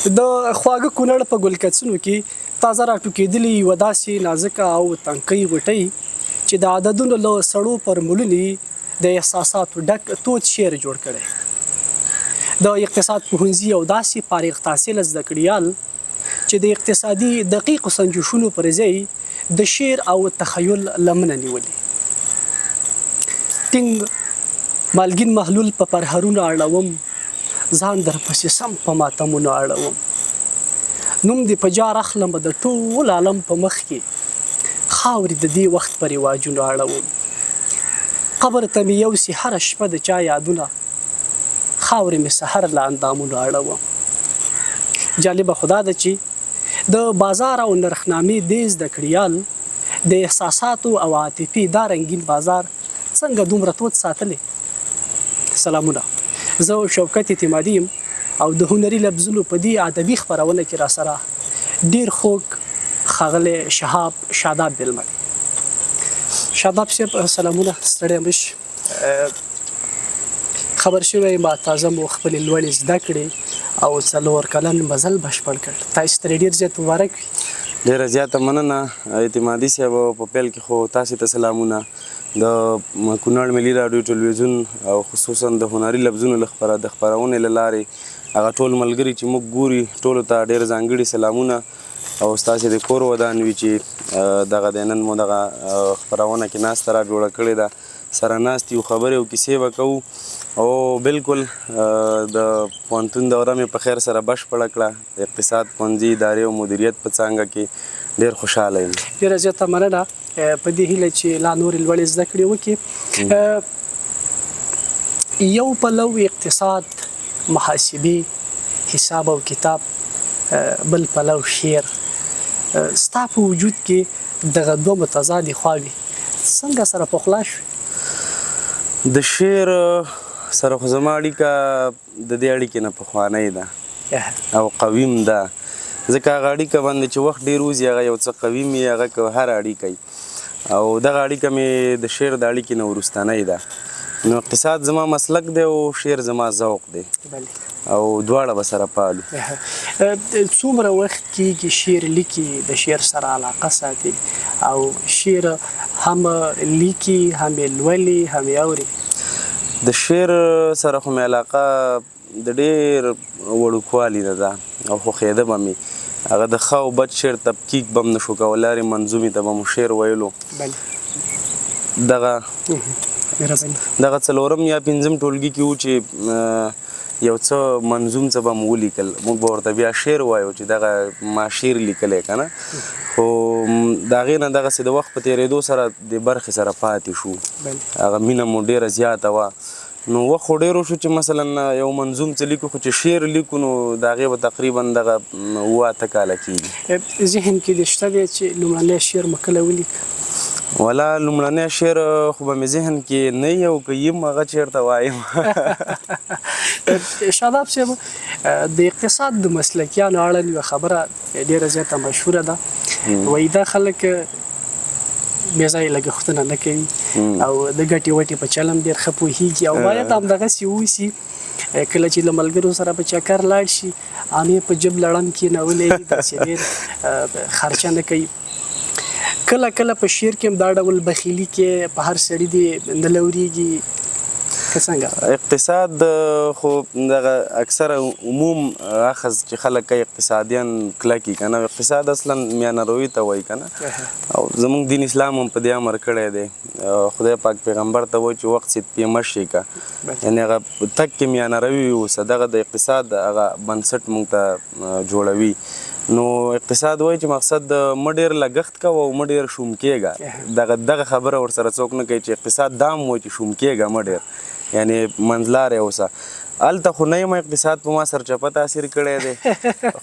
د خواږه کونړ په ګلکڅونو کې تازه راټوکېدلې یوه داسې نازکه او تنکۍ غوټۍ چې د عددونو له سړو فرمولونو یې د احساساتو ډک تود شعر جوړ کړی. د اقتصاد پوهنځي یو داسې فارغ تحصیله زده کړیال چې د اقتصادي دقیقو سنجشونو پر ځای د شعر او تخیل لمنه نیولې. ټینګ مالګین محلول په پرهرونو اړوم، ځان درپسې سم په ماتمونو اړوم. نوم دې په جار اخلم د ټول عالم په مخ کې، خاورې د دې وخت په رواجونو اړوم. قبر ته مې یوسي هره شپه د چا یادونه، خاورې مې سحر له اندامونو اړوم. جالبه خو دا ده چې د بازار او نرخنامې دې زده کړیال د احساساتو او عاطفې دا رنګین بازار څنګه دومره تود ساتلی؟ سلامونه، زه شوکت اعتمادي یم او د هنري لفظونو په دې ادبي خپرونه کې راسره ډیر خوږ ښاغلی شهاب شاداب مېلمه دی. شاداب صاحب سلامونه، ستړی مه شي. خبر شوی یم تازه مو خپلې لوړې زده کړې او څلور کلن مزل بشپړ کړ، تاسو ته ډیر زیات مبارک وي. ډیره زیاته مننه اعتمادي صاحب، په پیل کې خو تاسو ته سلامونه، د کونړ ملي راډیو ټلویزیون او خصوصا د هنري لفظونو له د خپرونې له لارې هغه ټول ملګري چې موږ ګوري ټولو ته ډېر ځانګړي سلامونه او ستاسې د کور ودان وي چې دغه د نن مو دغه خپرونه کې ناسته را جوړه کړې ده، سره ناست یو، خبرې او کیسې به کوو. او بالکل د پوهنتون دوره مې په خیر سره بشپړه کړه، د اقتصاد پوهنځي ادارې او مدیریت په څانګه کې ډېر خوشحاله یم. ډېره زیاته مننه، په دې هیله چې لا نورې لوړې زده کړې وکړي. یو پلو اقتصاد، محاسبې، حساب او کتاب، بل پلو شعر، ستا په وجود کې دغه دوه متضادې خواوې څنګه سره پخلا شوې؟ د شعر سره خو زما اړیکه د دې اړیکې نه پخوانۍ ده او قویم ده، ځکه هغه اړیکه باندې چې وخت ډېر وځي هغه یو څه قویم وي، هغه که هره اړیکه وي، او دغه اړیکه مې د شعر د اړیکې نه وروستنۍ ده. نو اقتصاد زما مسلک دی او شعر زما ذوق دی او دواړه به سره پالو. څومره وخت کېږي شعر لیکي، د شعر سره علاقه ساتي او شعر هم لیکي، هم یې لولي، هم یې اوري؟ د شعر سره خو مې علاقه د ډېر وړوکوالي نه ده او خوښېده به مې، هغه د ښه او بد شعر تفکیک به هم نه شو کولی، هرې منظومې ته به مو شعر ویلو. دغه دغه څلورم یا پنځم ټولګي کې و چې یو څه منظوم څه به مو ولیکل، موږ به ورته بیا شعر وایو چې دغه ما شعر لیکلی که نه، خو د هغې نه دغسې د وخت په تېرېدو سره د برخې سره پاتې شو، هغه مینه مو ډېره زیاته وه. نو وخت خو ډېر وشو چې مثلا یو منظوم څه لیکو، خو چې شعر لیکو نو د هغې به تقریبا دغه اووه اته کاله کېږي. ذهن کې دې شته دی چې لومړنی شعر مو کله ولیک؟ ولا لومړنی شعر خو به مې ذهن کې نه وي او که یم هغه چېرته وایم. شاداب صاحب، د اقتصاد د مسلکیانو اړه یوه خبره ډېره زیاته مشهوره ده، وایي دا خلک بې ځایه لګښتونه نه کوي او د ګټې وټې په چلم ډېر ښه پوهېږي او باید همدغسې اوسي. کله چې له ملګرو سره په چکر لاړ شي هم یې په جب لړم کېنولی وي، داسې ډېر خرچه نه کوي. کله کله په شعر کې هم دا ډول بخیلي کې په هر سړي دې نه لورېږي که څنګه؟ اقتصاد خو دغه اکثره عموم اخذ چې خلک کوي اقتصادیان کلکي که نه، اقتصاد اصلا میانه روي ته وایي که نه، او زموږ دین اسلام هم په دې امر کړی دی، خدای پاک پیغمبر ته وایي چې وخت سید پې مه شې که، یعنې هغه تګ کې میانه روي اوسه، دغه د اقتصاد هغه بنسټ موږ ته جوړوي. نو اقتصاد وایي چې مقصد مه ډېر لګښت کوه او مه ډېر شوم کېږه، دغه دغه خبره ورسره څوک نه کوي چې اقتصاد دا هم وایي چې شوم کېږه مه ډېر، یعنې منځلاری اوسه. هلته خو نه یم، اقتصاد په ما سرچپه تاثیر کړی دی،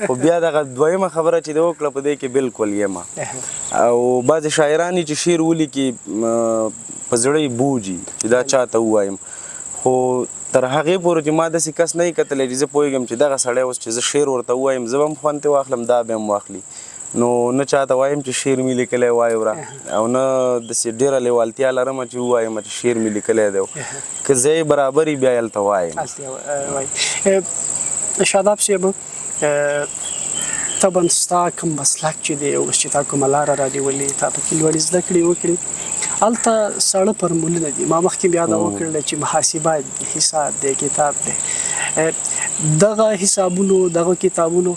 خو بیا دغه دویمه خبره چې دې وکړه په دې کې بالکل یم. او بعضې شاعران چې شعر ولیکي په زړه یې بوجي چې دا چاته ووایم، خو تر هغې پورې چې ما داسې کس نه کتلی چې زه پوهېږم چې دغه سړی اوس چې زه شعر ورته ووایم زه به هم خوند ترې واخلم، دا به هم واخلي. نو نه چاته وایم چې شعر مې لیکلی وایوره، او نه داسې ډېره لیوالتیا لرم چې ووایم چې شعر مې لیکلی دی، که ځای برابر وي بیا یې هلته وایم. شاداب صاحب، طبعا ستا کوم مسلک چې دی، اوس چې تا کومه لاره رانیولې، تا پکې لوړې زده کړې وکړې، هلته ساړه فرمولونه دي. ما مخکې بیا دا وکړل چې محاسبات دي، حساب دی، کتاب دی. دغه حسابونو، دغه کتابونو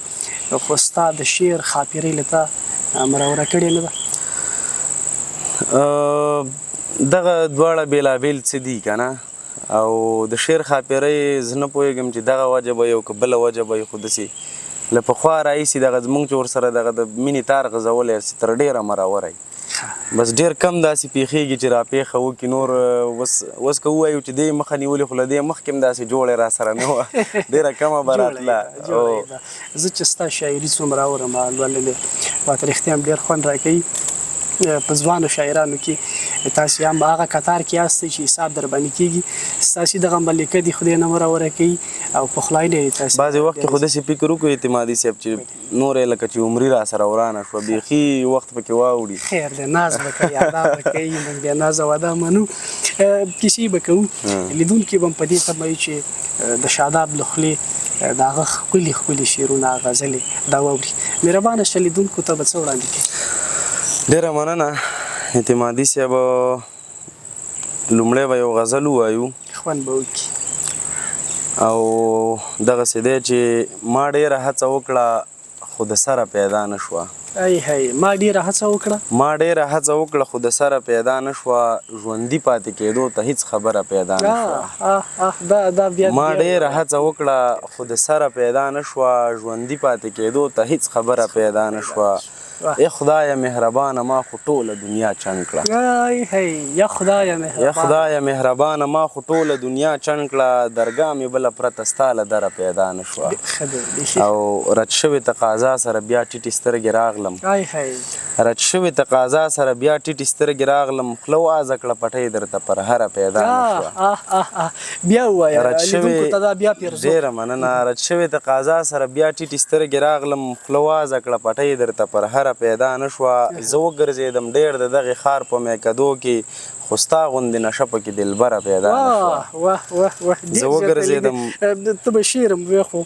خو ستا د شعر ښاپېرۍ له تا مروره کړې نه ده؟ دغه دواړه بېلابېل څه دي که نه. او د شعر ښاپېرۍ زه نه پوهېږم چې دغه وجه به وي او که بله وجه به وي، خو داسې له پخوا راهیسې دغه زمونږ چې ورسره دغه د مینې تار غځولی تر ډېره مروره وي. بس ډېر کم داسې پېښېږي چې راپېښه وکړي. نور اوس اوس که ووایو چې دې مخه نیولې، خو له دې مخکې هم داسې جوړې را سره نه وه، ډېره کمه به راتله. زه چې ستا شاعري څومره اورم، لولم یې، ماته رښتیا هم ډېر خوند راکوي. په ځوانو شاعرانو کې تاسې هم هغه کتار کې یاستئ چې حساب در باندې کېږي. ستاسې دغه ملکه دې خدای نه مروره کوي او پخلاینه دې تاسې. بعضې وخت کې خو داسې فکر وکړو اعتمادي صاحب چې نور یې لکه چې عمري را سره ورانه شوه، بیخي وخت پکې واوړي. خیر دی، ناز به کوي، ادا به کوي، موږ بیا ناز او ادا منو، کیسې به کوو. لیدونکي به هم په دې تمه وي چې د شاداب له خولې د هغه ښکلي ښکلي شعرونه، غزلې دا واوري. مهربانه شه، لیدونکو ته به څه وړاندې کوي؟ ډېره مننه اعتمادي صاحب. لومړی به یو غزل ووایو، خوند به وکړي. او دغسې دی چې ما ډېره هڅه وکړه خو د سره پیدا نه شوه. ای هی، ما ډېره هڅه وکړه. ما ډېره هڅه وکړه خو د سره پیدا نه شوه، ژوندي پاتې کېدو ته هیڅ خبره پیدا نه شوه. دا بیا ما ډېره هڅه وکړه خو د سره پیدا نه شوه، ژوندي پاتې کېدو ته هیڅ خبره پیدا نه شوه. ای خدایه مهربانه ما خو ټوله دنیا چڼ کړه. ای هی، یا خدایه مهربانه. یا خدایه مهربانه ما خو ټوله دنیا چڼ کړه، درګاه مې بله پرته ستا له دره پیدا نه شوه. او رد شوې تقاضا سره بیا ټیټې سترګې راغلم. ای هی، رد شوې تقاضا سره بیا ټیټې سترګې راغلم، خوله وازه کړه پټۍ درته پر هره پیدا نه شوه. بیا ووایه لیدونکو ته، دا بیا پیرزو. ډېره مننه. رد شوې تقاضا سره بیا ټیټې سترګې راغلم، خوله وازه کړه پټۍ درته پر هره پیدا نه شوه. زه وګرځېدم ډېر د دغې ښار په میکدو کې، خو ستا غوندې نشه پکې دلبره پیدا نه شوه. واه واه واه، زه وګرځېدم. ته به شعر هم وې، خو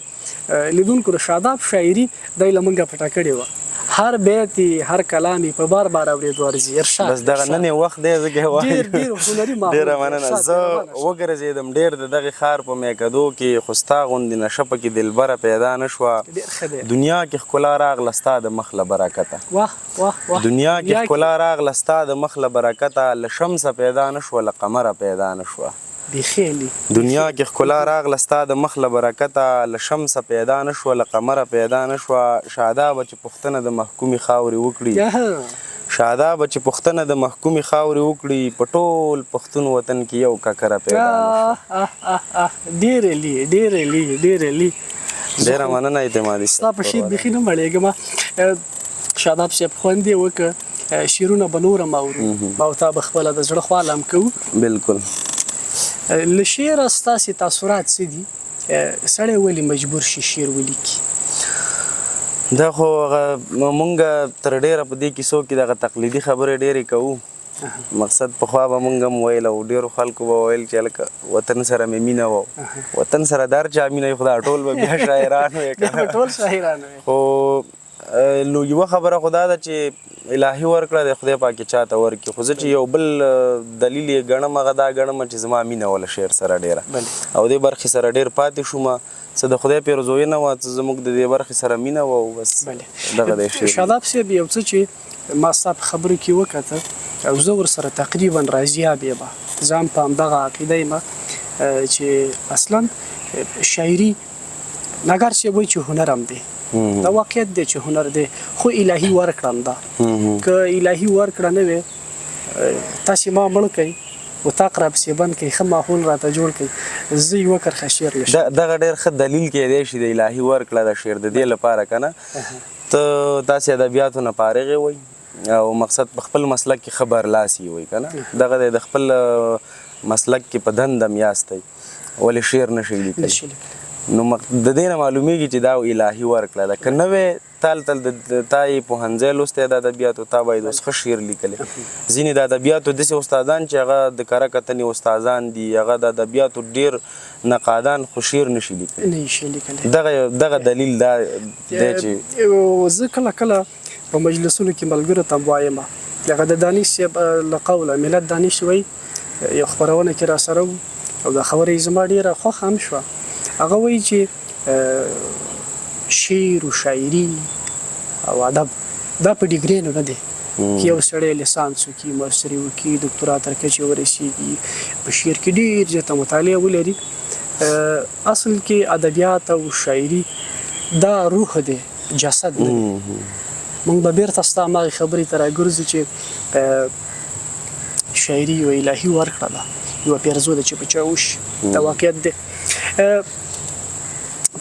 لیدونکو د شاداب شاعري دی له مونږه پټه کړې وه. هر بیت یې، هر کلام یې په بار بار اورېدو ارزي. ارشاد. بس دغه نن یې وخت دی ځکه وایي. ډېر ډېر هنري ماحول. ډېره مننه. زه وګرځېدم ډېر د دغې ښار په میکدو کې، خو ستا غوندې نشه پکې دلبره پیدا نه شوه. ډېر ښه دی. دنیا کې ښکلا راغله ستا د مخ له برکته. واه واه واه. دنیا کې ښکلا راغله ستا د مخ له برکته، له شمسه پیدا نه شوه، له قمره پیدا نه شوه. بیخي عالي. دنیا کې ښکلا راغله ستا د مخ له برکته، له شمسه پیدا نه شوه، له قمره پیدا نه شوه. شادابه چې پوښتنه د محکومې خاورې وکړي، شادابه چې پوښتنه د محکومې خاورې وکړي، په ټول پښتون وطن کې یو ککره پیدا نه شوه. ډېر عالي، ډېر عالي، ډېر عالي. ډېره مننه اعتمادي ستا په شعر بیخي نه مړېږم. شاداب صاحب، خوند یې وکړ. شعرونه به نور هم اورو او تا به خپله د زړه خواله هم کوو. بالکل. له شعره ستاسې تاثرات څه دي؟ سړی ولې مجبور شي شعر ولیکي؟ دا خو هغه مونږ تر ډېره په دې کیسو کې دغه تقلیدي خبرې ډېرې کوو. مقصد پخوا به مونږ هم ویل او ډېرو خلکو به ویل چې هلکه وطن سره مې مینه وه. وطن سره د هر چا مینه وي، خو دا ټول به بیا شاعران وي. بیا به ټول شاعران وي. خو نو یوه خبره خو دا ده چې الهي ورکړه دی، خدای پاک یې چاته ورکړي. خو زه چې یو بل دلیل یې ګڼم، هغه دا ګڼم چې زما مینه وه له شعر سره ډېره، او دې برخې سره ډېر پاتې شوم. څه د خدای پیرزوینه وه، څه زموږ د دې برخې سره مینه وه، او بس دغه دی شعر. شاداب صاحب، یو څه چې ما ستا په خبرو کې وکته او زه ورسره تقریبا راضیاب یم، ځان په همدغه عقیده یم چې اصلا شاعري نګار صاحب وایي چې هنر هم دی. دا واقعیت دی چې هنر دی، خو الهي ورکړه هم ده. که الهي ورکړه نه وي، تاسې ما مړ کړئ، اتاق راپسې بند کړئ، ښه ماحول راته جوړ کړئ، زه یوه کرښه شعر نه شم. دغه ډېر ښه دلیل کېدای شي د الهي ورکړه د شعر د دې لپاره که نه، ته تاسې ادبیاتو نه فارغ وئ او مقصد په خپل مسلک کې ښه برلاسي وئ که نه، دغه دی د خپل مسلک کې په دنده هم یاستئ، ولې شعر نه شئ لیکلی؟ نو د دې نه معلومیږي چې دا الهي ورکړه ده، که نه وی تل تل د تا یې پوهنځی لوستی د ادبیاتو، تا باید اوس ښه شعر لیکلی. ځینې د ادبیاتو داسې استادان چې هغه د کره کتنې استادان دي، هغه د ادبیاتو ډېر نقادان، خو شعر نشي لیکلی. نه شي لیکلی. دغه دلیل دا دی چې زه کله کله په مجلسونو کې ملګرو ته وایم، هغه د دانش صاحب له قوله، ملت دانش وایي، یو خپرونه کې راسره وو او دا خبره یې زما ډېره خوښه هم شوه. هغه وایي چې شعر و شاعري او ادب دا په ډیګرینو نه دی چې یو سړی لیسانس وکړي، ماستري وکړي، دکتورا تر کچې ورسیږي، په شعر کې ډېر زیاته مطالعه ولري. اصل کې ادبیات او شاعري دا روح دی، جسد نه دی. موږ به بېرته ستا هماغې خبرې ته راګرځو چې شاعري یوه الهي ورکړه ده، یوه پیرزو ده چې په چا وشي، دا واقعیت دی.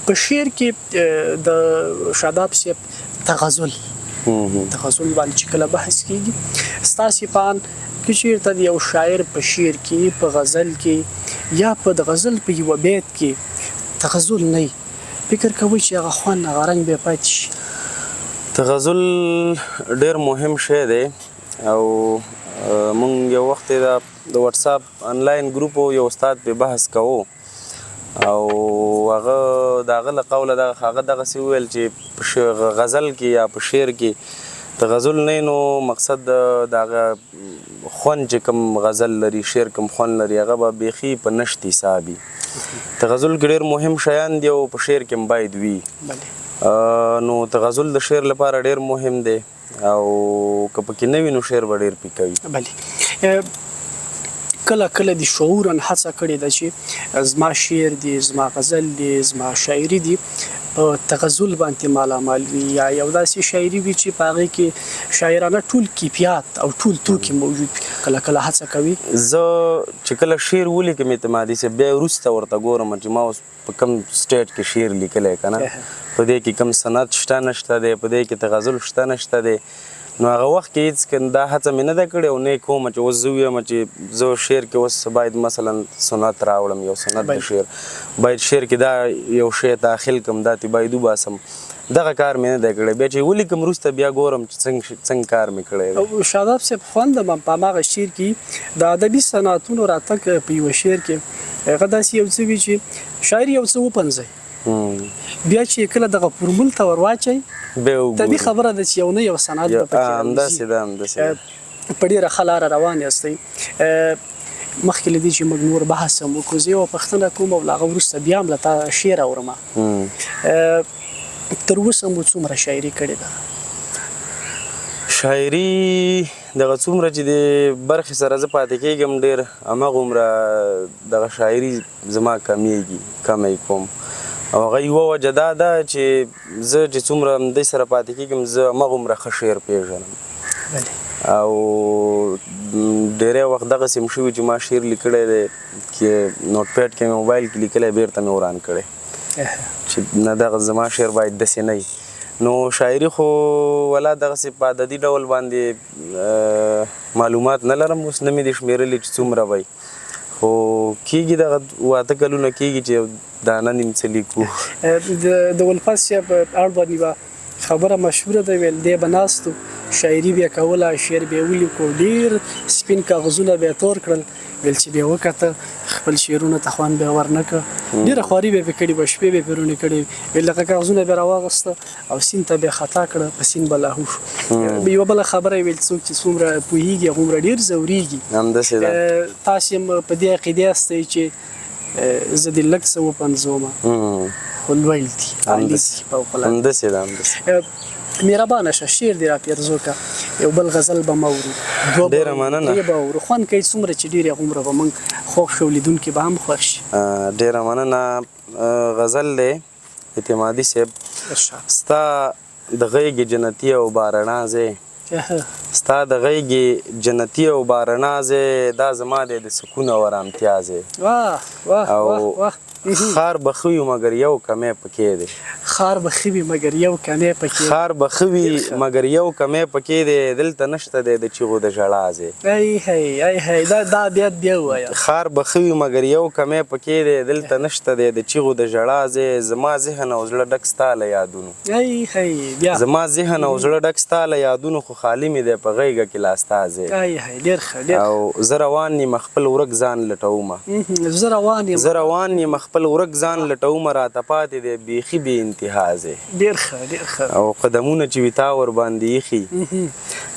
په شعر کې د شاداب صاحب تغزل باندې چې کله بحث کیږي، ستاسې په اند که چېرته د یو شاعر په شعر کې، په غزل کې یا په د غزل په یوه بیت کې تغزل نه وي، فکر کوئ چې هغه خوند، هغه رنګ به پاتې شي؟ تغزل ډېر مهم شی دی. او مونږ یو وخت د واتساپ انلاین ګروپ یو استاد په بحث کوو، او هغه د هغه له قوله هغه دغسې وویل چې په غزل کې یا په شعر کې تغزل نه، نو مقصد د هغه خوند چې کوم غزل لري، شعر کوم خوند لري، هغه به بیخي په نشت حساب وي. تغزل کې ډېر مهم شیان دي او په شعر کې هم باید وي. نو تغزل د شعر لپاره ډېر مهم دی، او که پکې نه وي نو شعر به ډېر پیکه وي. بله کله کله د شعوراً هڅه کړې ده چې زما شعر دی، زما غزل دی، زما شاعري دی په تغزل باندې مالامال وي، یا یو داسې شاعري وي چې په هغې کې شاعرانه ټول کیفیات او ټول توکي موجود وي. کله کله هڅه کوي. زه چې کله شعر ولیکم اعتمادي صاحب، بیا وروسته ورته ګورم چې ما اوس په کوم سټیټ کې شعر لیکلی که نه، په دې کې کوم سند شته نشته دی، په دې کې تغزل شته نشته دی. نو هغه وخت کې هېڅ دا هڅه مې نه ده کړې او نه یې کومه چې اوس زه ووایم چې زه شعر کې اوس باید مثلا سنت راوړم، یو سنت د شعر باید شعر کې دا یو شی داخل کړم، دا ترې باید وباسم، دغه کار مې نه دی کړی. بیا چې ولیکم وروسته بیا ګورم چې څنګه کار مې کړی دی. او شاداب صاحب خوند هم په هماغه شعر کې د ادبي صنعتونو راتګ په یوه شعر کې هغه داسې یو څه وي چې شاعر یو څه وپنځوي، بیا چې کله دغه فورمول ته ور واچوي، طبیعي خبره ده چې یو نه یو صنعت به پکې همداسې ده، همداسې ده. په ډېره ښه لاره روان یاستئ. مخکې له دې چې موږ نور بحث هم وکړو، زه یوه پوښتنه کوم او له هغه وروسته بیا هم له تا شعر اورم. تر اوسه مو څومره شاعري کړې ده؟ شاعري دغه څومره چې د برخې سره زه پاتې کېږم ډېر، هماغومره دغه شاعري زما کمیږي، کمه یې کوم. او هغه یوه وجه دا ده چې زه چې څومره همدې سره پاتې کېږم، زه هماغومره ښه شعر پېژنم. او ډېری وخت دغسې هم شوي چې ما شعر لیکلی دی چې نوټ پیډ کې مې موبایل کې لیکلی، بېرته مې وران کړی چې نه دغه زما شعر باید داسې نه وي. نو شاعري خو ولا دغسې په عددي ډول باندې معلومات نه لرم، اوس نه مې دي شمېرلي چې څومره به وي، خو کېږي دغه 8 کلونه کېږي چې دانه نیم څه لیکو. د الفت صاحب اړوند یوه خبره مشهوره ده، ویل دی به ناست و، شاعري به یې کوله، شعر به یې ولیکو، ډېر سپین کاغذونه به یې تور کړل، ویل چې به یې وکته خپل شعرونو ته خوند به یې ورنه کړ، ډېره خواري به یې پرې کړې وه، شپې به یې پرې روڼې کړې، ویل دغه کاغذونه به یې راواغسته او سیند ته به یې خطا کړه، په سیند به لاهو شو. یوه بله خبره یې ویل څوک چې څومره پوهېږي هغومره ډېر ځورېږي. همداسې ده. تاسې هم په دې عقیدې یاستئ چې زه دې لږ څه وپنځوم، خو لوړ دي، عالي دي، فوق العاده. همداسې ده، همداسې. مهربانه شه، شعر دې راپېرزو که، یو بل غزل به مه اورو، دوه به ډېره مننه. درې به اورو. خوند کوي څومره چې ډېر هغومره به موږ خوښ شو، لیدونکي به هم خوښ شي. ډېره مننه. غزل دی اعتمادي صاحب. ارشاد. ستا د غېږې جنتي او بارڼا ځای، ستا د غېږې جنتي او بارڼا ځای، دا زما دی د سکون او ارامتیا ځای. واه، واه، او واه، واه. ښار به ښه وي مګر یو کمی پکې دی. ښار به ښه وي مګر یو کمی پکې دی. ښار به ښه وي مګر یو کمی پکې دی، دلته نشته دی د چیغو د ژړا ځای. ای هی ای هی دا دا بیت بیا ووایه. ښار به ښه وي مګر یو کمی پکې دی، دلته نشته دی د چیغو د ژړا ځای، زما ذهن او زړه ډک ستا له یادونو. ای هی بیا. زما ذهن او زړه ډک ستا له یادونو خو خالي مې دی په غیږه کې لا ستا ځای. ای هی ډیر ښه ډیر ښه. او زه روان یم خپل ورک ځان لټومه. زه روان یم. زه روان یم خپل ورک ځان لټومه راته پاتې دی بیخي بې انتها ځای. ډیر ښه ډیر ښه. او قدمونه چې وي تا ورباندې ایښي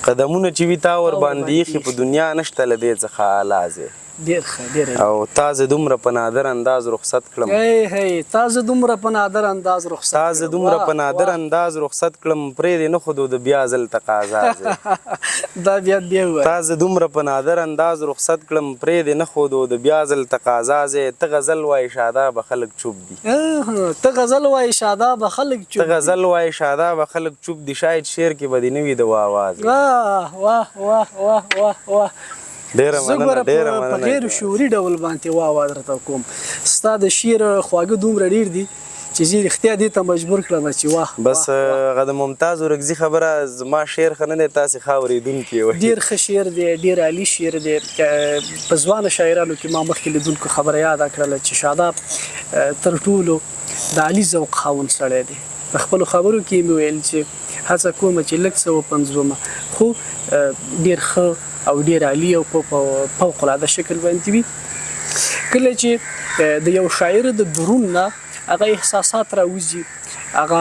قدمونه چې وي تا ورباندې ایښي په دنیا نشته له دې څخه اعلی ځای. ډیر ښه ډیر عالي. او تا زه دومره په نادر انداز رخصت کړم. هی هی تا زه دومره په نادر انداز رخصت تا زه کړم دومره واه په نادر واه. انداز رخصت کړم پرې دې نه ښودو د بیا ځل تقاضا ځای. دا بیا بیا ووایه. تا زه دومره په نادر انداز رخصت کړم پرې دې نه ښودو د بیا ځل تقاضا ځای ته غزل وایې شادابه خلک چوپ دي. ته غزل وایې شادابه خلک ته چوپ دي. غزل وایې شادابه خلک چوپ دي شاید شعر کې به دې نه وي د واه واه ځای. واه واه واه واه واه واه. ډیره زه مننه ګوره ډیره په مننه غیر شعوري ډول باندې وا وا درته کوم. ستا د شعر خواږه دومره ډیر دي چې زه رښتیا دې ته مجبور کړم چې واه بس واه واه. هغه د ممتاز اورکزي خبره زما شعر ښه نه دی تاسې ښه اورېدونکي وئ. ډیر ښه شعر دی، ډیر عالي شعر دی. په ځوانو شاعرانو کې ما مخکې لیدونکو خبره یاده کړله چې شاداب تر ټولو د عالي ذوق خاوند سړی دی. په خپلو خبرو کې مې ویل چې هڅه کوم چې لږ څه وپنځوم خو ډیر ښه او ډیر عالي او په فوق العاده شکل باندې وي. کله چې د یو شاعر د درون نه هغه احساسات راوځي، هغه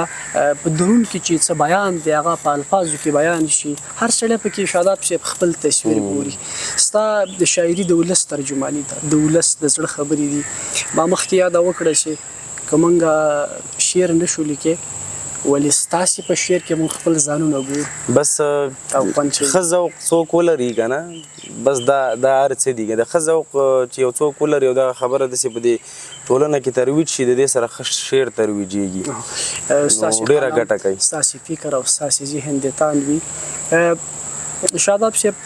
په درون کې چې څه بیان دی هغه په الفاظو کې بیان شي، هر سړی پکې شاداب صاحب خپل تصویر ګوري. ستا د شاعري د ولس ترجماني ده، د ولس د زړه خبرې دي. ما مخکې یاده وکړه چې که مونږ شعر نه شو لیکې ولې ستاسې په شعر کې مونږ خپل ځانونه ګورو. بس او خوند چې ښه ذوق څوک ولري که نه بس دا دا هر څه دي. د ښه ذوق چې یو څوک ولري او دغه خبره داسې په دې ټولنه کې ترویج شي، د دې سره ښه شعر ترویجېږي، ستاسې نو ډېره قلم، ګټه کوي. ستاسې فکر او ستاسې ذهن دې تاند وي. شاداب صاحب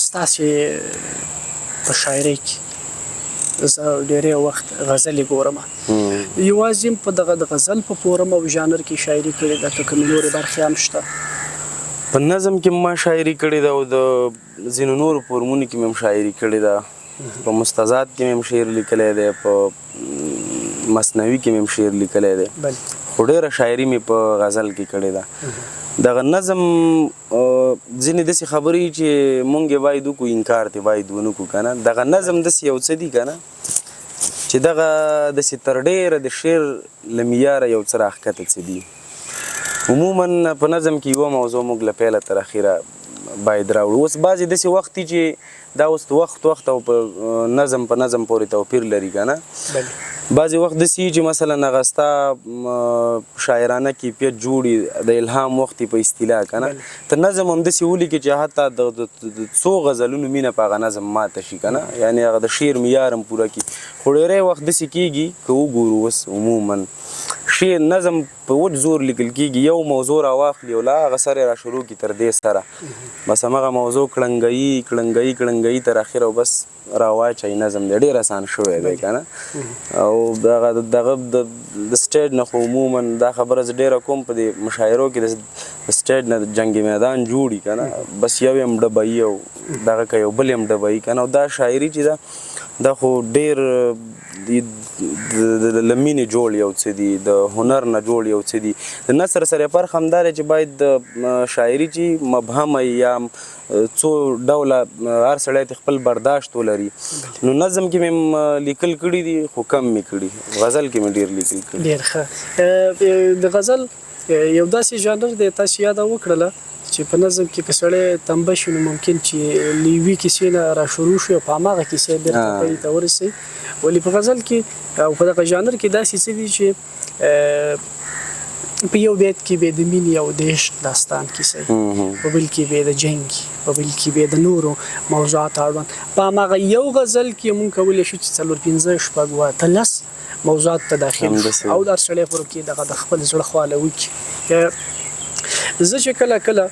ستاسې په شاعرۍ کې زه ډیری وخت غزلې ګورم، یوازې هم په دغه د غزل په فورم او ژانر کې شاعري کړې ده که کومې نورې برخې هم شته؟ په نظم کې ما شاعري کړې ده او د ځینو نورو فورمونو کې مې هم شاعري کړې ده. په مستزاد کې مې هم شعر لیکلی دی، په مثنوي کې مې هم شعر لیکلی دی، خو ډېره شاعري مې په غزل کې کړې ده. دغه نظم ځینې داسې خبرې چې مونږ یې باید وکړو، انکار ترې باید ونه کړو که نه. دغه نظم داسې یو څه دي که نه چې دغه داسې تر ډېره د شعر له معیاره یو څه راښکته څه دي. عموما په نظم کې یوه موضوع موږ له پیله تر اخیره باید راوړو. اوس بعضې داسې وخت دي چې دا اوس وخت وخت او په نظم په نظم پورې توپیر لري که نه. بعضې وخت داسې وي چې مثلا هغه ستا شاعرانه کیفیت جوړي د الهام وخت په اصطلاح که نه، ته نظم هم داسې ولیکې چې حتی د څو غزلونو مینه په هغه نظم ماته شي که نه، یعنې هغه د شعر معیار هم پوره کړي. خو ډېری وخت داسې کېږي که وګورو اوس عموما شعر نظم په وچ زور لیکل کېږي، یو موضوع راواخلي او له هغه سره یې را شروع کړي تر دې سره بس همغه موضوع کړنګوي کړنګوي کړنګوي تر اخره او بس راواچوي. نظم دی ډېر اسان شوی دی که نه. او دغه دغه د سټیج نه خو عموما دا خبره زه ډېره کوم په دې مشاعرو کې د سټیج نه جنګ میدان جوړي که نه، بس یو یې هم ډبوي او دغه کوي او بل یې هم ډبوي که نه. او دا شاعري چې ده دا خو ډېر له مینې جوړ یو څه دي، د هنر نه جوړ یو څه دي. د نثر سره فرق هم دا دی چې باید د شاعري چې مبهمه یا څو ډوله هر سړی ته خپل برداشت ولري. نو نظم کې مې لیکل کړي دي خو کم مې کړي، غزل کې مې ډېر لیکل کړي. ډېر ښه. د غزل یو داسې ژانر دی تاسو یاده وکړله چې په نظم کې که سړی تنبه شي نو ممکن چې له یوې کیسې نه را شروع شي او په هماغه کیسه بېرته پای ته ورسي، ولې په غزل کې او په دغه ژانر کې داسې څه دي چې په یو بیت کې به د مینې او د عشق داستان کیسه وي، په بل کې به د جنګ، په بل کې به د نورو موضوعاتو اړوند. په هماغه یو غزل کې مونږ کولی شو چې 4 5 6 8 10 موضوعات ته داخل شو او هر سړی پر کې دغه د خپل زړه خواله وکړي. زه چې کله کله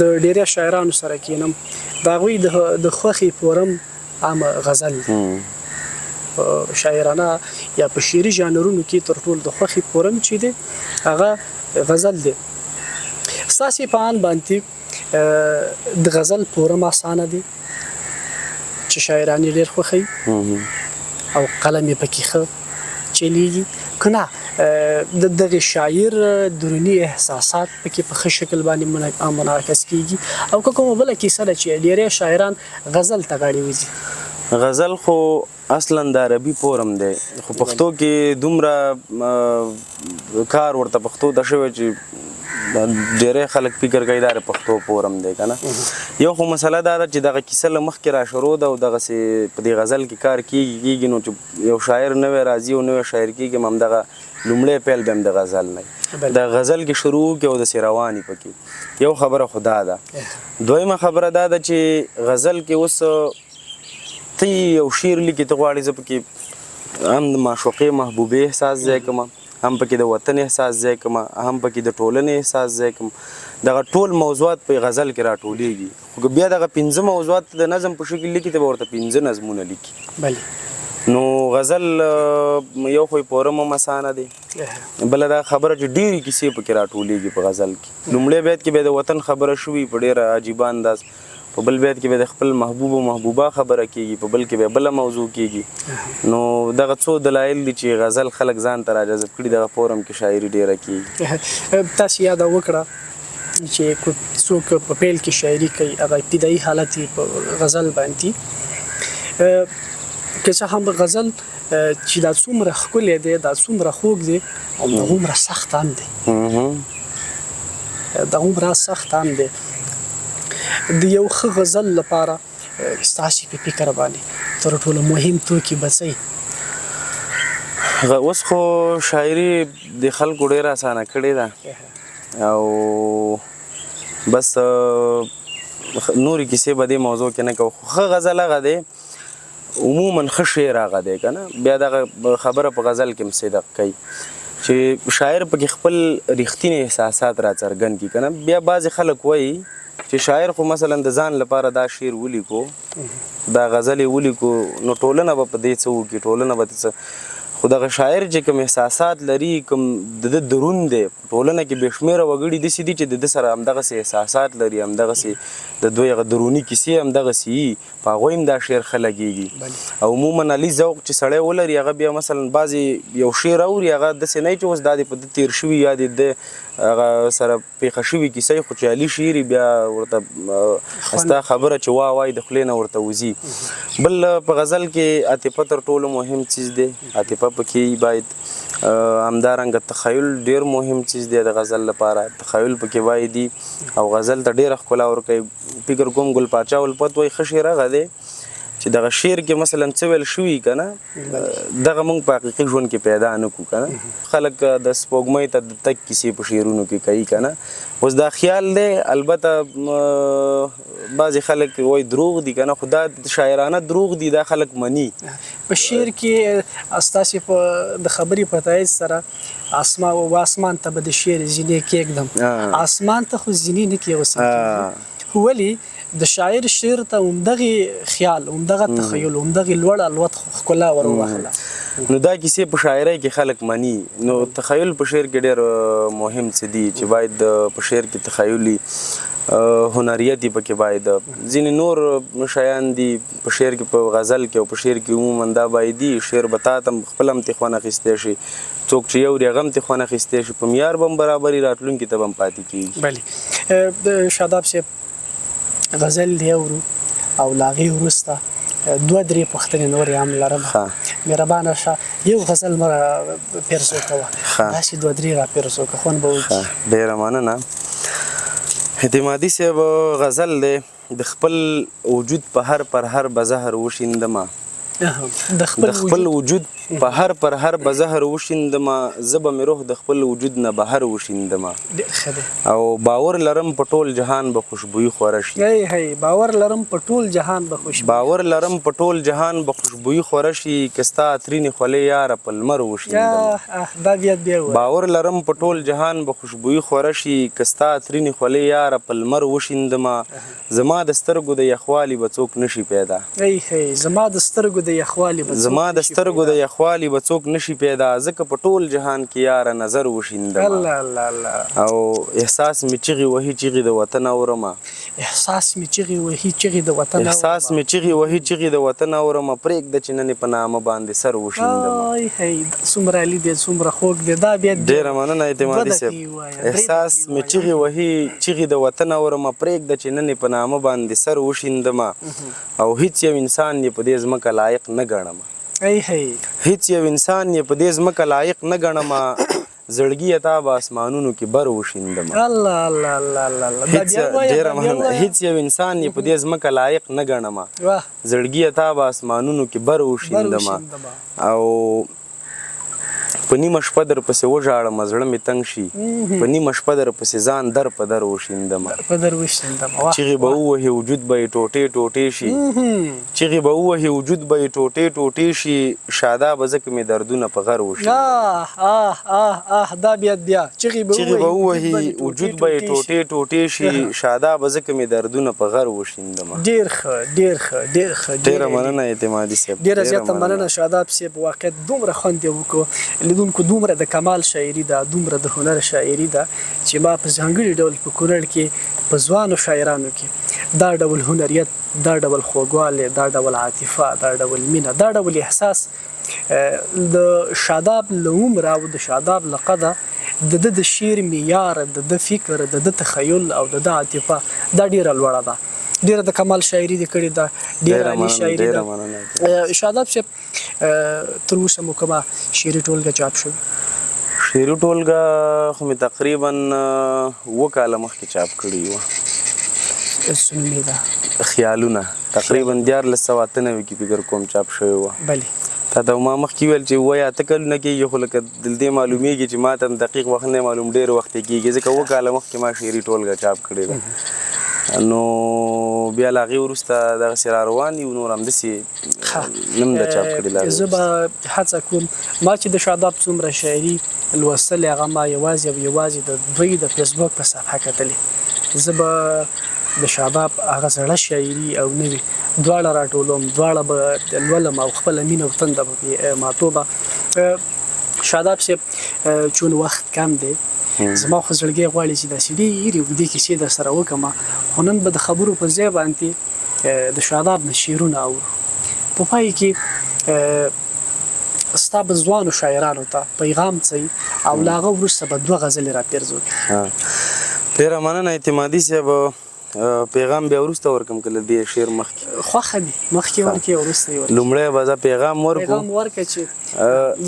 د ډیری شاعرانو سره کینم د هغوی د خوښې فورم عام غزل دی. په شاعرانه یا په شعري ژانرونو کې تر ټولو د خوښې فورم چې دی هغه غزل دی. ستاسې په اند باندې د غزل فورم اسانه دی چې شاعران یې ډېر خوښوي او قلم یې پکې ښه چلیږي، که نه د دغه شاعر دروني احساسات پکې په ښه شکل باندې منعکس کیږي، او که کومه بله کیسه ده چې ډیری شاعران غزل ته غاړې وځي؟ غزل خو اصلا د عربي فورم دی، خو پښتو کې دومره کار ورته پښتو ته شوی چې ډیری خلک فکر کوي دا د پښتو فورم دی که نه. یو خو مسله دا ده چې دغه کیسه له مخکې را شروع ده او دغسې په دې غزل کې کار کیږي کیږي، نو چې یو شاعر نوی راځي او نوی شاعر کیږي هم همدغه لومړی پیل به هم د غزل نه وي، د غزل کې شروع وکړي او داسې روان وي پکې. یو خبره خو دا ده. دویمه خبره دا ده چې غزل کې اوس ته یو شعر لیکې، ته غواړې زه پکې هم د معشوقې محبوبې احساس ځای کړم، هم پکې د وطن احساس ځای کړم، هم پکې د ټولنې احساس ځای کړم، دغه ټول موضوعات په غزل کې راټولېږي. خو که بیا دغه پنځه موضوعات د نظم په شکل لیکي، ته به ورته پنځه نظمونه لیکي. بله. نو غزل یو خو یې فورم هم اسانه دی، بله دا خبره چې ډېرې کیسې پکې راټولېږي په غزل کې. لومړی بیت کې به د وطن خبره شوي په ډېره عجیبه انداز، په بل بیت کې به د خپل محبوب او محبوبه خبره کیږي، په بل کې به بله موضوع کیږي. نو دغه څو دلایل دي چې غزل خلک ځان ته راجذب کړي، دغه فورم کې شاعري ډېره کیږي. تاسو یاده وکړه چې څوک په پیل کې شاعري کوي هغه ابتدایي حالت یې په غزل باندې، که څه هم غزل چې دا څومره ښکلی دی، دا څومره خوږ دی، او دغومره سخت هم دی، دغومره سخت هم دی. د یو ښه غزل لپاره ستاسې په فکر باندې تر ټولو مهم توکي به څه وي؟ اوس خو شاعري د خلکو ډېره اسانه کړې ده او بس نورې کیسې به دې موضوع کې نه کوو. خو ښه غزل هغه دی، عموما ښه شعر هغه دی که نه، بیا دغه خبره په غزل کې هم صدق کوي چې شاعر پکې خپل رښتیني احساسات راڅرګند کړي که نه. بیا بعضې خلک وایي چې شاعر خو مثلا د ځان لپاره دا شعر ولیکو، دا غزل یې ولیکو، نو ټولنه به په دې څه وکړي، ټولنه به څه، خو دغه شاعر چې کوم احساسات لري، کوم د ده درون دی، په ټولنه کې بې شمېره وګړي داسې دي چې د ده سره همدغسې احساسات لري، همدغسې د دوی هغه دروني کیسې همدغسې وي، په هغوی هم دا شعر ښه لګېږي. او عموما عالي ذوق چې سړی ولري، هغه بیا مثلا بعضې یو شعر اوري، هغه داسې نه چې اوس دا دې په ده تېر شوي یا دې ده هغه سره پېښه شوي کیسه وي، خو چې عالي شعر وي بیا ورته ستا خبره چې وا وای د خولې نه ورته وځي. بل په غزل کې عاطفه تر ټولو مهم څیز دی، عاطفه پکې باید، همدارنګه تخیل ډېر مهم څیز دی د غزل لپاره، تخیل پکې باید او غزل ته ډېره ښکلا ورکوي. فکر کوم ګل پاچا الفت وایي ښه شعر هغه دی چې دغه شعر کې مثلا څه ویل شوي که نه، دغه موږ په حقیقي ژوند کې پیدا نه کړو که نه. خلک د سپوږمۍ ته د تګ کیسې په شعرونو کې کوي که نه، اوس دا خیال دی، البته بعضې خلک وایي دروغ دي که نه، خو دا شاعرانه دروغ دي، دا خلک مني. په شعر کې ستاسې په د خبرې په تایید سره اسما و اسمان ته به د شعر زینې کېږدم، اسمان ته خو زینې نه کېوسل کېږي، خو ولې د شاعر شعر ته همدغې خیال، همدغه تخیل، همدغې لوړ الوت ښکلا ور وبخښله. نو دا کیسې په شاعرۍ کې خلک مني، نو تخیل په شعر کې ډېر مهم څه دي چې باید په شعر کې تخیلي هنریت یې پکې باید. ځینې نور شیان دي په شعر کې، په غزل کې او په شعر کې عموما دا باید دي، شعر به تا ته هم خپل هم ترې خوند اخیستی شي، څوک چې یو اوري هغه هم ترې خوند اخیستی شي، په معیار به هم برابر وي، راتلونکي ته به هم پاتې کېږي. بله شاداب صاحب غزل دی اورو او له هغې وروسته دوه درې پوښتنې نورې هم لرم، مهربانه شه یو غزل مه را پیرزو کوه، داسې دوه درې را پیرزو که خوند به وکړي. ډېره مننه اعتمادي صاحب. غزل دی د خپل وجود په هر پرهر به زهر وشیندمه، د خپل وجود په هر پر هر به زهر وشیندمه، زه به مې روح د خپل وجود نه بهر وشیندمه. ډېر ښه دی. او باور لرم په ټول جهان به خوشبويي خوره شي. هی هی باور لرم په ټول جهان به خوشبويي. باور لرم په ټول جهان به خوشبويي خوره شي، که ستا عطرینې خولې یاره په لمر وشیندمه. اه اه دا بیا بیا ووایه. باور لرم په ټول جهان به خوشبويي خوره شي، که ستا عطرینې خولې یاره په لمر وشیندمه. زما د سترګو د یخوالي به څوک نه شي پیدا. ای هی زما د سترګو د یخوالي به څوک زما د سترګو د یخوالي به څوک نه شي پیدا، ځکه په ټول جهان کې یاره نظر وشیندمه. الله الله الله. او احساس مې چیغې وهي چیغې د وطن اورمه. احساس مې چیغې وهي چیغې د وطن اورمه. احساس مې چیغې وهي چیغې د وطن اورمه، پرېږده چې نن یې په نامه باندې سر وشیندمه. ای هی دا څومره عالي دی څومره خوږ دی دا بیا. ډېره مننه اعتمادي صاحب. احساس مې چیغې وهي چیغې د وطن اورمه، پرېږده چې نن یې په نامه باندې سر وشیندمه، او هیڅ یو انسان یې په دې ځمکه لایق نه ګڼمه. هیڅ یو انسان یې په دې ځمکه لایق نه ګڼمه، زړګیه تا به اسمانونو کې بر وشیندمه. الله الله الله الله الله. هیڅ ډېره مننه. هیڅ یو انسان یې په دې ځمکه لایق نه ګڼمه، زړګیه تا به اسمانونو کې بر وشیندمه، او په نیمه شپه در پسې وژاړم زړه مې تنګ شي، په نیمه شپه در پسې ځان در په در وشیندم. په در وشیندم. چیغې به ووهي وجود به یې ټوټې ټوټې شي، چیغې به ووهي وجود به یې ټوټې ټوټې شي، شادابه ځکه مې دردونه په غر وشیندم. آه آه آه آه دا بیا بیا چیغې به ووهي وجود به یې ټوټې ټوټې شي، شادابه ځکه مې دردونه په غر وشیندم. ډېر ښه ډېر ښه ډېر ښه. ډېره مننه اعتمادي صاحب. ډېره زیاته مننه شاداب صاحب، واقعیت دومره خوند یې وکړو لیدونکو، دومره د کمال شاعري ده، دومره د هنر شاعري ده چې ما په ځانګړي ډول په کونړ کې په ځوانو شاعرانو کې دا ډول هنریت، دا ډول خوږوالی، دا ډول عاطفه، دا ډول مینه، دا ډول احساس د شاداب له عمره او د شاداب له قده د ده د شعر معیار، د ده فکر، د ده تخیل او د ده عاطفه دا ډېره لوړه ده. ډېره د کمال شاعري دې کړې ده، ډېره عالي شاعري ده. شاداب صاحب، تر اوسه مو کومه شعري ټولګه چاپ شوې؟ شعري ټولګه خو مې تقریبا 7 کاله مخکې چاپ کړې وه. څه نومېده؟ خیالونه. تقریبا 1398 کې فکر کوم چاپ شوې وه. بله. تا ته ما مخکې ویل چې 7 یا 8 کلونه کېږي، خو لکه دلته معلومیږي چې ما ته هم دقیق وخت نه معلوم، ډېر وخت یې کېږي، ځکه 7 کاله مخکې ما شعري ټولګه چاپ کړې ده. نو بیا له هغې وروسته دغسې را روان یو، نور همداسې نم ده چاپ کړې له هغې. زه به هڅه کوم، ما چې د شاداب څومره شاعري لوستلې هغه ما یوازې او یوازې د دوی د فیسبوک په صفحه کتلې. زه به د شاداب هغه زړه شاعري او نوې دواړه راټولوم، دواړه به لولم او خپله مینه او تنده به پرې ماتومه. شاداب صاحب، چون وخت کم دی، زما خو زړګی غواړي چې داسې ډېرې اوږدې کیسې در سره وکړم، خو نن به د خبرو په ځای باندې د شاداب نه شعرونه اورو. په پای کې ستا به ځوانو شاعرانو ته پیغام څه او له هغه وروسته به 2 غزلې راپېرځو. ډېره مننه اعتمادي صاحب. پیغام بیا وروسته ورکم که له دې شعر مخکې؟ خوښه دي مخکې ورکې او وروسته یې ورکې. لومړی به زه پیغام ورکړم. پیغام ورکړه چې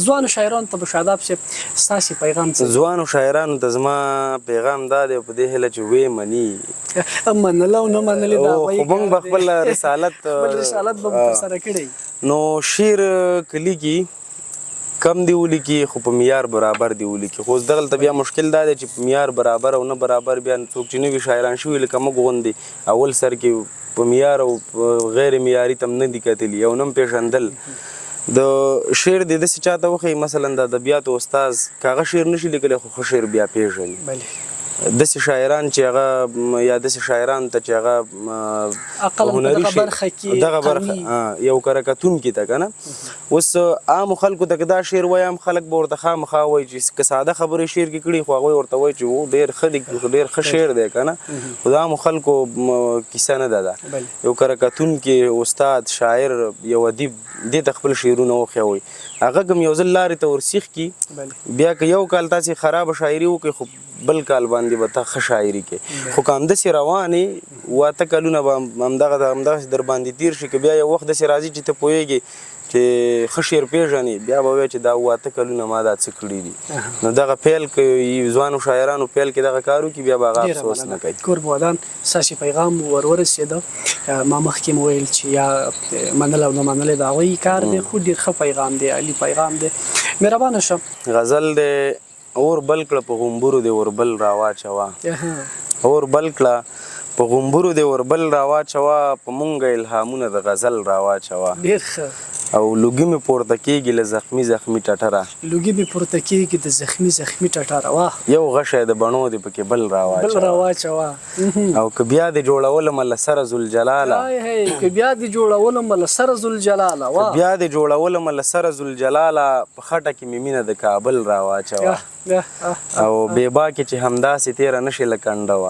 ځوانو شاعرانو ته به شاداب صاحب ستاسې پیغام څه؟ ځوانو شاعرانو ته زما پیغام دا دی، په دې هیله چې ویې مني. منله او نه منلې دا خو موږ به خپل رسالت خپل رسالت به مو ترسره کړی. نو شعر که لیکي کم دی ولیکي، خو په معیار برابر دی ولیکي. خو اوس دغلته بیا مشکل دا دی چې په معیار برابر او نه برابر بیا څوک چې نوي شاعران شوي لکه موږ غوندې اول سر کې په معیار او غیر معیاري ته هم نه دي کتلي او نه هم پېژندل. د شعر دې داسې چا ته وښیي، مثلا د ادبیاتو استاد که هغه شعر نشي لیکلی خو ښه شعر بیا پېژني. داسې شاعران چې هغه یا داسې شاعران ته چې هغه هنري شعر دغه برخه یو کره کتونکي ته که نه، اوس عامو خلکو ته که دا شعر وایي عام خلک به ورته خامخا وایي چې که ساده خبرې شعر کې کړي خو هغوی ورته وایي چې ډېر ښه دی، ډېر ښه شعر دی که نه، خو د عامو خلکو کیسه نه ده. دا یو کره کتونکي استاد شاعر یو ادیب دې ته خپل شعرونه وښیي، وایي هغه کوم یو ځل لارې ته ورسیخ کړي، بیا که یو کال تاسې خرابه شاعري وکړئ خو بل کال باندې به ته ښه شاعري کوې، خو که همداسې روان یې 7 کلونه به همدغسې در باندې تېر شي، که بیا یو وخت داسې راځي چې ته پوهېږې چې ښه شعر پېژني بیا به وایي چې دا اووه اته کلونه ما دا څه کړي دي. نو دغه پیل که ځوانو شاعرانو پیل کې دغه کار وکړي بیا به هغه ډیره افسوس نه مننه کوي. کور مو ودان، ستاسې پیغام مو ور ورسېده. ما مخکې هم وویل چې یا منل او نه منل د هغوی کار دی، خو ډیر ښه پیغام دی، عالي پیغام دی. مهربانه شه. غزل دی اور بل کړه په غومبورو دې اوربل راواچوه اور بل کړه په غومبورو دې اوربل راواچوه په مونږه الهامونه د غزل راواچوه. ډیر ښه. او لوګي مې پورته کېږي له زخمي زخمي ټټره. لوګي مې پورته کېږي د زخمي زخمي ټټره واه. یو غشی د بڼو دې پکې بل بل راواچوه. راواچوه. او که بیا دې جوړولمه له سره ذوالجلاله. هاي هاي که بیا دې جوړولمه له سره ذوالجلاله که واه. بیا دې جوړولمه له سره ذوالجلاله په خټه کې مې مینه د کابل راواچوه. او بې باکې چې همداسې تېره نه شي له کنډوه.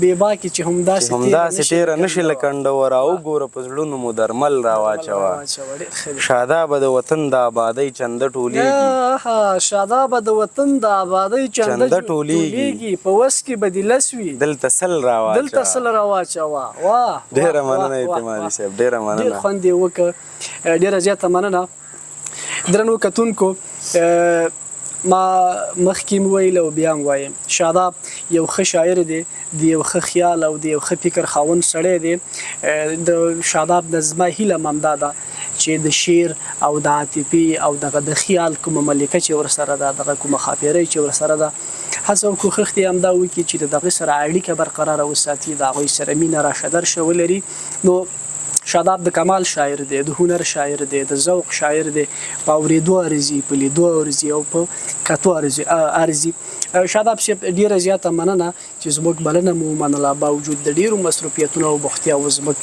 بې باکې چې همداسې چې همداسې تېره نه شي له کنډوه راوګوره په زړونو مو درمل راواچوه. شادابه د وطن د آبادۍ چنده ټولېږي. شادابه د وطن د آبادۍ چنده ټولېږي. په وس کې به دې لس وي. دلته سل راواچوه. دلته سل راواچوه. واه. ډېره مننه اعتمادي صاحب، ډېره مننه. ډېر خوند یې وکړ. ډېره زیاته مننه. درنو کتونکو، ما مخکې هم وویل او بیا هم وایم، شاداب یو ښه شاعر دی، د یو ښه خیال او د یو ښه فکر خاوند سړی دی. د شاداب نه زما هیله هم همدا ده چې د شعر او د عاطفې او دغه د خیال کومه ملکه چې ورسره ده، دغه کومه ښاپېرۍ چې ورسره ده، هڅه او کوښښ دې همدا وکړي چې د دغه سره اړیکه برقراره وساتي، د هغوی سره مینه راشه درشه ولري. نو شاداب د کمال شاعر دی، د هنر شاعر دی، د ذوق شاعر دی، په اورېدو ارزي، په لیدو ارزي او په کتو ارزي. شاداب صاحب ډېره زیاته مننه چې زموږ بلنه مو ومنله، باوجود د ډېرو مصروفیتونو او بوختیاوو زموږ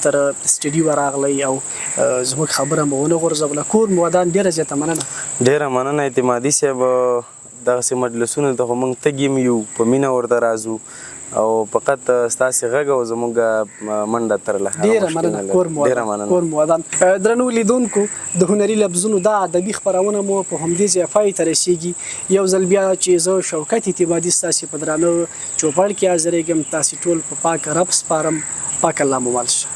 تر سټډیوه راغلی او زموږ خبره مو ونه غورځوله. کور مو ودان، ډېره زیاته مننه. ډېره مننه اعتمادي صاحب، دغسې مجلسونو ته خو موږ تږي هم یو، په مینه ورته راځو او فقط ستاسې غږ او زموږ منډه ترله هغه ډېره مشکل مننه، نه کور لري. مو ډېره ودان، مننه. کور مو ودان. درنو لیدونکو، د هنري لفظونو دا ادبي خپرونه مو په همدې ځای پای ته رسېږي. یو ځل بیا چې زه شوکت اعتمادي ستاسې په درانه چوپړ کې حاضرېږم، تاسې ټول په پاک رب سپارم. پاک الله مو مل شه.